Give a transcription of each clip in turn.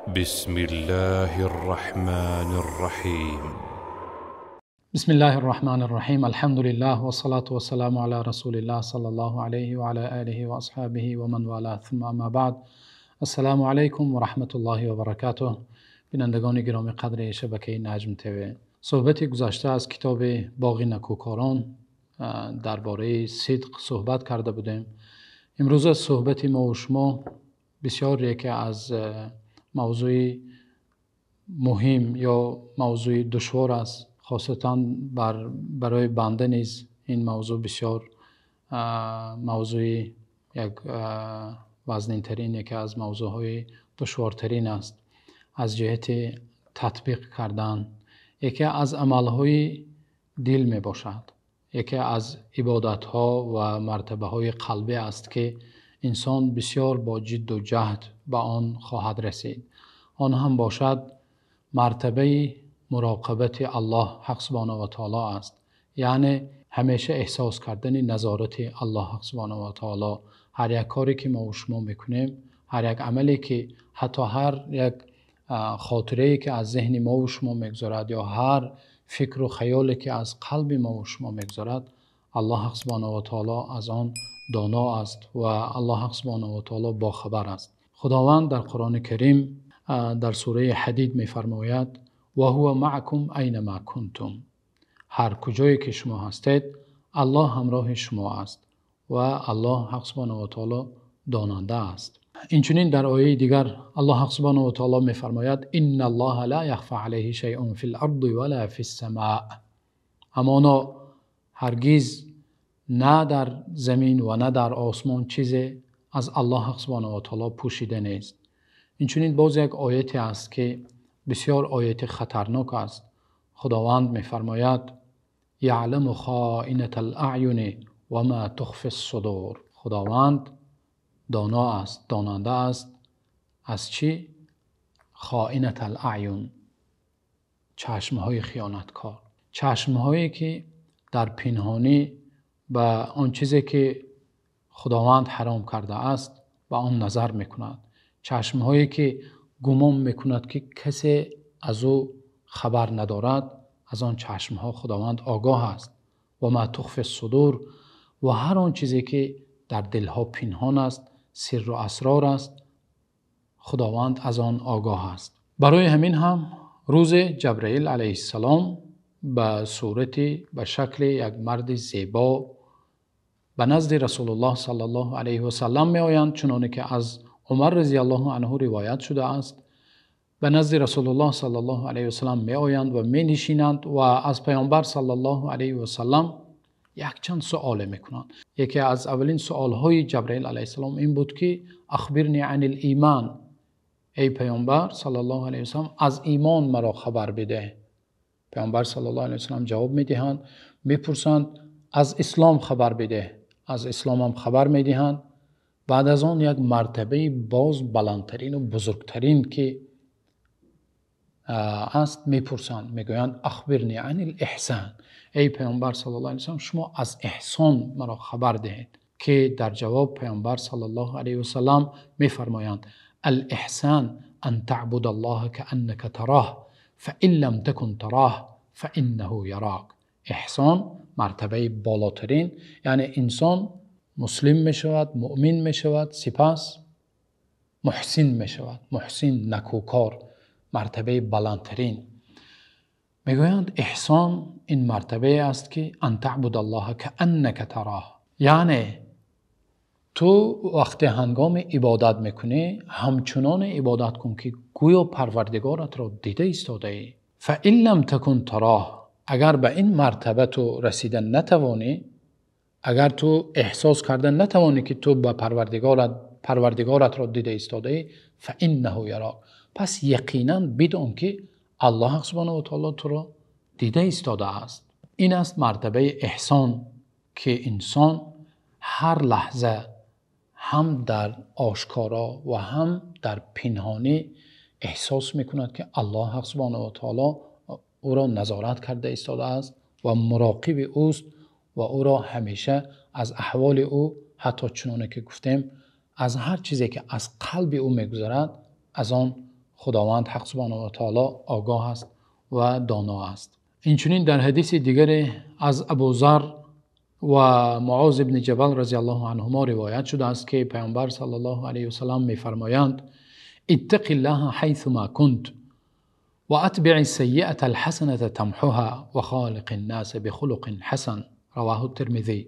بسم الله الرحمن الرحيم. بسم الله الرحمن الرحيم. الحمد لله والصلاة والسلام على رسول الله صلى الله عليه وعلى آله وأصحابه ومن والاه، ثم أما بعد. السلام عليكم ورحمة الله وبركاته. Бинандагони гиромӣ қадри шабакаи Наҷм ТВ, суҳбати гузашта аз китоби Боғи некӯкорон дар бораи сидқ суҳбат карда будем. Имрӯза суҳбати мо ва шумо бисёр яке аз мавзӯи муҳим ё мавзӯи душвор аст, хосатан барои банда низ ин мавзӯъ бисёр мавзӯи як вазнинтарин, яке аз мавзӯъҳои душвортарин аст аз ҷиҳати татбиқ кардан. Яке аз амалҳои дил мебошад, яке аз ибодатҳо ва мартабаҳои қалбӣ аст, ки инсон бисёр бо ҷидду ҷаҳд ба он хоҳад расид. Он ҳам бошад мартабаи муроқибати Аллоҳ ҳақ субҳонаҳу ва таъоло аст, яъне ҳамеша эҳсос кардани назорати Аллоҳ ҳақ субҳонаҳу ва таъоло. Ҳар як коре ки мо ва шумо мекунем, ҳар як амале ки, ҳатто ҳар як хотирае ки аз зеҳни мо ва шумо мегузарад ё ҳар фикру хаёле ки аз қалби мо ва шумо мегузарад, Аллоҳ ҳақ субҳонаҳу ва таъоло аз он доно аст ва Аллоҳ ҳақ субҳонаҳу ва таъоло бохабар аст. Худованд дар Қуръони Карим дар сураи Ҳадид мефармояд: ва ҳува маъакум айнамо кунтум. Ҳар куҷое ки шумо ҳастед, Аллоҳ ҳамроҳи шумо аст ва Аллоҳ ҳақ субҳонаҳу ва таъоло донанда аст. Инчунин дар ояи дигар Аллоҳ ҳақ субҳонаҳу ва таъоло мефармояд: инналлоҳа ло яхфо алайҳи шайъун фил арзи ва ло фис самоъ. Амоно ҳаргиз на дар замин ва на дар осмон чизе аз Аллоҳ ҳақ субҳонаҳу ва таъоло пӯшида нест. Инчунин боз як ояте аст ки бисёр ояти хатарнок аст. Худованд мефармояд: яъламу хоинатал аъюни ва ма тухфис судур. Худованд доно аст, донанда аст аз чӣ? Хоинатал аъюн, чашмҳои хиёнаткор, чашмҳое ки дар пинҳонӣ ба он чизе ки Худованд ҳаром кардааст ба он назар мекунад, чашмҳое ки гумон мекунад ки касе аз ӯ хабар надорад, аз он чашмҳо Худованд огоҳ аст. Ва ма тухфис судур, ва ҳар он чизе ки дар дилҳо пинҳон аст, сирру асрор аст, Худованд аз он огоҳ аст. Барои ҳамин ҳам рӯзе Ҷабраил алайҳиссалом ба сурати, ба шакли як марди зебо ба назди Расулуллоҳ саллаллоҳу алайҳи васаллам меоянд, чуноне ки аз Умар разияллоҳу анҳу ривоят шудааст. Ба назди Расулуллоҳ саллаллоҳу алайҳи васаллам меоянд ва менишинанд ва аз Паёмбар саллаллоҳу алайҳи васаллам якчанд суоле мекунанд. Яке аз аввалин суолҳои Ҷабраил алайҳиссалом ин буд ки ахбирни анил имон, эй Паёмбар саллаллоҳу алайҳи васаллам, аз имон маро хабар бидеҳ. Паёмбар саллаллоҳу алайҳи васаллам ҷавоб медиҳанд, мепурсанд аз ислом хабар бидеҳ, аз ислом ҳам хабар медиҳанд. Баъд аз он як мартабаи боз баландтарин ва бузургтарин ки аст мепурсанд, мегӯянд ахбирни анил эҳсон, эй Паёмбар саллаллоҳу алайҳи васаллам, шумо аз эҳсон маро хабар диҳед. Ки дар ҷавоб Паёмбар саллаллоҳу алайҳи васаллам мефармоянд: ал эҳсон ан таъбудаллоҳа кааннака тароҳ фаин лам такун тароҳ фаиннаҳу ярок. Эҳсон мартабаи болотарин, яъне инсон муслим мешавад, муъмин мешавад, сипас муҳсин мешавад, муҳсин, накӯкор, мартабаи баландтарин. Мегӯянд эҳсон ин мартабае аст ки ан таъбудаллоҳа кааннака тароҳ, яъне ту вақте ҳангоми ибодат мекунӣ ҳамчунон ибодат кун ки гӯё Парвардигоратро дида истодаӣ. фаин лам такун тароҳ, агар ба ин мартаба ту расида натавонӣ, агар ту эҳсос карда натавонӣ ки ту ба Парвардигоратро дида истодаӣ, фаиннаҳу ярок, пас яқинан бидон ки Аллоҳ субҳонаҳу ва таъоло туро дида истодааст. Ин аст мартабаи эҳсон ки инсон ҳар лаҳза ҳам дар ошкоро ва ҳам дар пинҳонӣ эҳсос мекунад ки Аллоҳ субҳонаҳу ва таъоло ӯро назорат карда истодааст ва муроқиби ӯст ва ӯро ҳамеша аз аҳволи ӯ, ҳатто чуноне ки гуфтем, аз ҳар чизе ки аз қалби ӯ мегузарад аз он Худованд ҳақ субҳонаҳу ва таъоло огоҳ аст ва доно аст. Инчунин дар ҳадиси дигаре аз Абӯзар ва Муоз ибни Ҷабал разияллоҳу анҳумо ривоят шудааст, ки Паёмбар саллаллоҳу алайҳи васаллам мефармоянд: иттақиллаҳа ҳайсума кунта ва атбиъис саййиатал ҳасаната тамҳуҳа ва холиқин носа бихулуқин ҳасан. Равоҳут Термизӣ.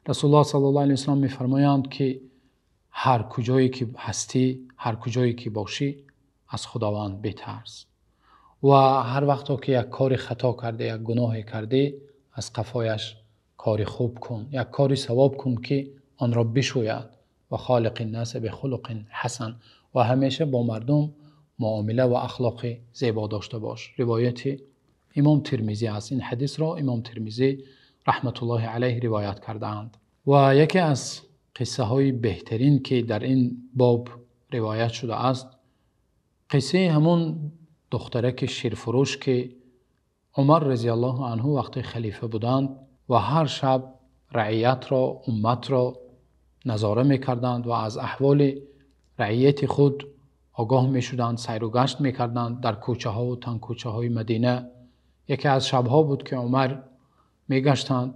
Расулуллоҳ саллаллоҳу алайҳи васаллам мефармоянд, ки ҳар куҷое ки ҳастӣ, ҳар куҷое ки бошӣ, аз Худованд битарс ва ҳар вақт ки як кори хато кардӣ, як гуноҳе кардӣ, аз қафояш кори хуб кун, як кори савоб кун, ки онро бишӯяд. Ва холиқин носа бихулуқин ҳасан, ва ҳамеша бо мардум муомила ва ахлоқи зебо дошта бош. Ривояти Имом Термизӣ аст. Ин ҳадисро Имом Термизӣ раҳматуллоҳи алайҳ ривоят кардаанд. Ва яке аз қиссаҳои беҳтарин, ки дар ин боб ривоят шудааст, қиссаи ҳамон духтараки ширфурӯш, ки Умар разияллоҳу анҳу вақте халифа буданд ва ҳар шаб раиятро, умматро назора мекарданд ва аз аҳволи раияти худ огоҳ мешуданд, сайру гашт мекарданд дар кӯчаҳо ва тангкӯчаҳои Мадина. Яке аз шабҳо буд, ки Умар мегаштанд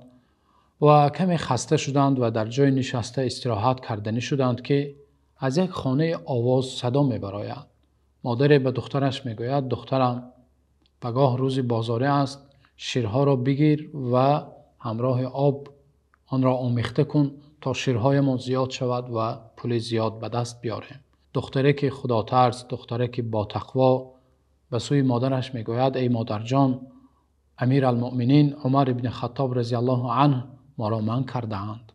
ва каме хаста шуданд ва дар ҷой нишаста истироҳат карданӣ шуданд, ки аз як хона овоз садо мебарояд. Модаре ба духтараш мегӯяд: духтарам, пагоҳ рӯзи бозорӣ аст, ширҳоро бигир ва ҳамроҳи об онро омехта кун, то ширҳоямон зиёд шавад ва пули зиёд ба даст биёрем. Духтаре ки худотарс, духтаре ки бо тақво, ба сӯи модараш мегӯяд: эй модарҷон, Амиралмӯъминин Умар ибни Хаттоб разияллоҳу анҳу моро манъ кардаанд,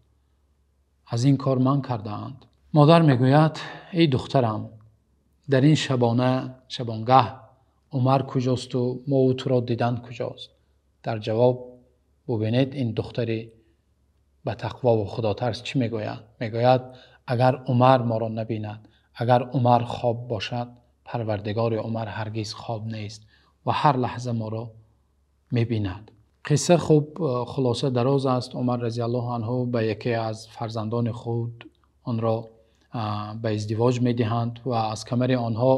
аз ин кор манъ кардаанд. Модар мегӯяд: эй духтарам, дар ин шабона, шабонгаҳ Умар куҷост ва мо ва туро дидан куҷост? Дар ҷавоб бубинед, ин духтари ба тақво ва худотарс чӣ мегӯяд? Мегӯяд: агар Умар моро набинад, агар Умар хоб бошад, Парвардигори Умар ҳаргиз хоб нест ва ҳар лаҳза моро мебинад. Қисса хуб хулоса дароз аст. Умар разияллоҳу анҳу ба яке аз фарзандони худ онро ба издивоҷ медиҳанд ва аз камари онҳо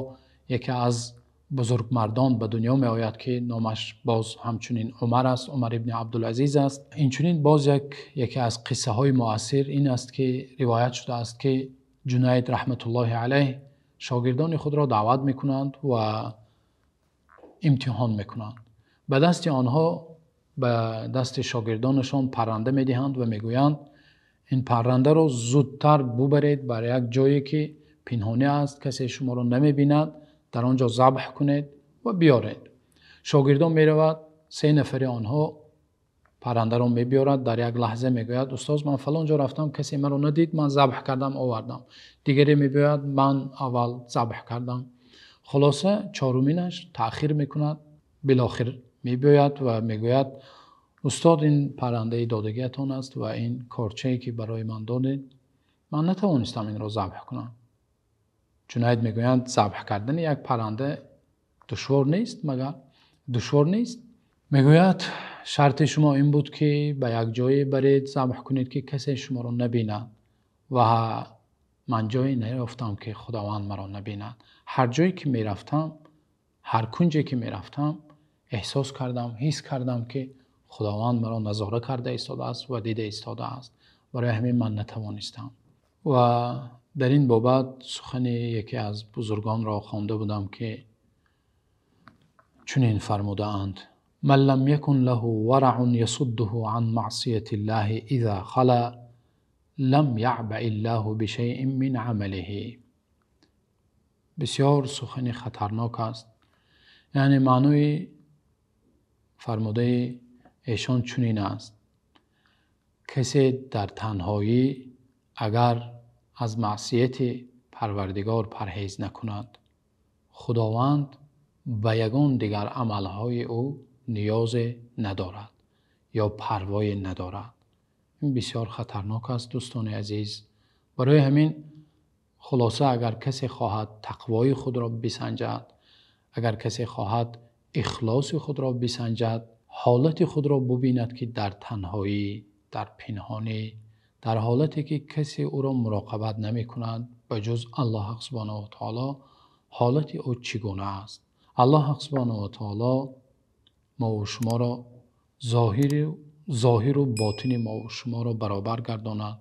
яке аз бузургмардон ба дунё меояд, ки номаш боз ҳамчунин Умар аст, Умар ибни Абдулазиз аст. Инчунин боз яке аз қиссаҳои муассир ин аст, ки ривоят шудааст, ки Ҷунайд раҳматуллоҳи алайҳ шогирдони худро даъват мекунанд ва имтиҳон мекунанд. Ба дасти онҳо, ба дасти шогирдонашон парранда медиҳанд ва мегӯянд: ин паррандаро зудтар бубаред бар як ҷое ки пинҳонӣ аст, касе шуморо намебинад, дар он ҷо забҳ кунед ва биёред. Шогирдон меравад, се нафари онҳо паррандаро мебиёрад, дар як лаҳза мегӯяд: устод, ман фалон ҷо рафтам, касе маро надид, ман забҳ кардам, овардам. Дигаре мегӯяд: ман аввал забҳ кардам. Хулоса чоруминаш таъхир мекунад, билохир мебиёяд ва мегӯяд: устод, ин паррандаи додагиатон аст ва ин корчае ки барои ман додед, ман натавонистам инро забҳ кунам. Ҷунайд мегӯянд: забҳ кардани як парранда душвор нест, магар душвор нест? Мегӯяд: шарти шумо ин буд, ки ба як ҷое баред забҳ кунед, ки касе шуморо набинад, ва ман ҷое наёфтам, ки Худованд маро набинад. Ҳар ҷое ки мерафтам, ҳар кунҷе ки мерафтам, эҳсос кардам, ҳис кардам, ки Худованд маро назора карда истодааст ва дида истодааст. Барои ҳамин ман натавонистам. Ва дар ин бобат сухани яке аз бузургонро хонда будам, ки чунин фармудаанд: ман лам якун лаҳу вараъун ясуддаҳу ан маъсиятиллаҳи иза хала лам яъбаиллаҳу бишайъин мин амалиҳи. Бисёр сухани хатарнок аст. Яъне маънои фармудаи эшон чунин аст: касе дар танҳоӣ агар аз маъсияти Парвардигор парҳез накунад, Худованд ба ягон дигар амалҳои ӯ ниёзе надорад ё парвое надорад. Ин бисёр хатарнок аст, дӯстони азиз. Барои ҳамин хулоса, агар касе хоҳад тақвои худро бисанҷад, агар касе хоҳад ихлоси худро бисанҷад, ҳолати худро бубинад, ки дар танҳоӣ, дар пинҳонӣ, дар ҳолате ки касе ӯро муроқабат намекунад ба ҷуз Аллоҳ субҳонаҳу ва таъоло, ҳолати ӯ чӣ гуна аст. Аллоҳ субҳонаҳу ва таъоло мо ва шуморо зоҳир ва ботини мо ва шуморо баробар гардонад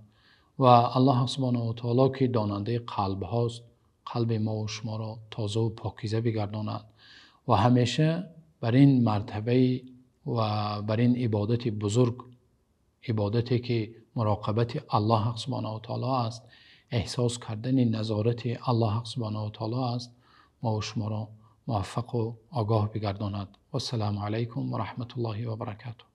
ва Аллоҳ субҳонаҳу ва таъоло, ки донандаи қалбҳост, қалби мо ва шуморо тоза ва покиза бигардонад ва ҳамеша бар ин мартаба ва бар ин ибодати бузург, ибодате ки муроқибати Аллоҳ субҳонаҳу ва таъоло аст, эҳсос кардани назорати Аллоҳ субҳонаҳу ва таъоло аст, мо ва шуморо муваффақ ва огоҳ бигардонад. Вассалому алайкум ва раҳматуллоҳи ва баракотуҳ.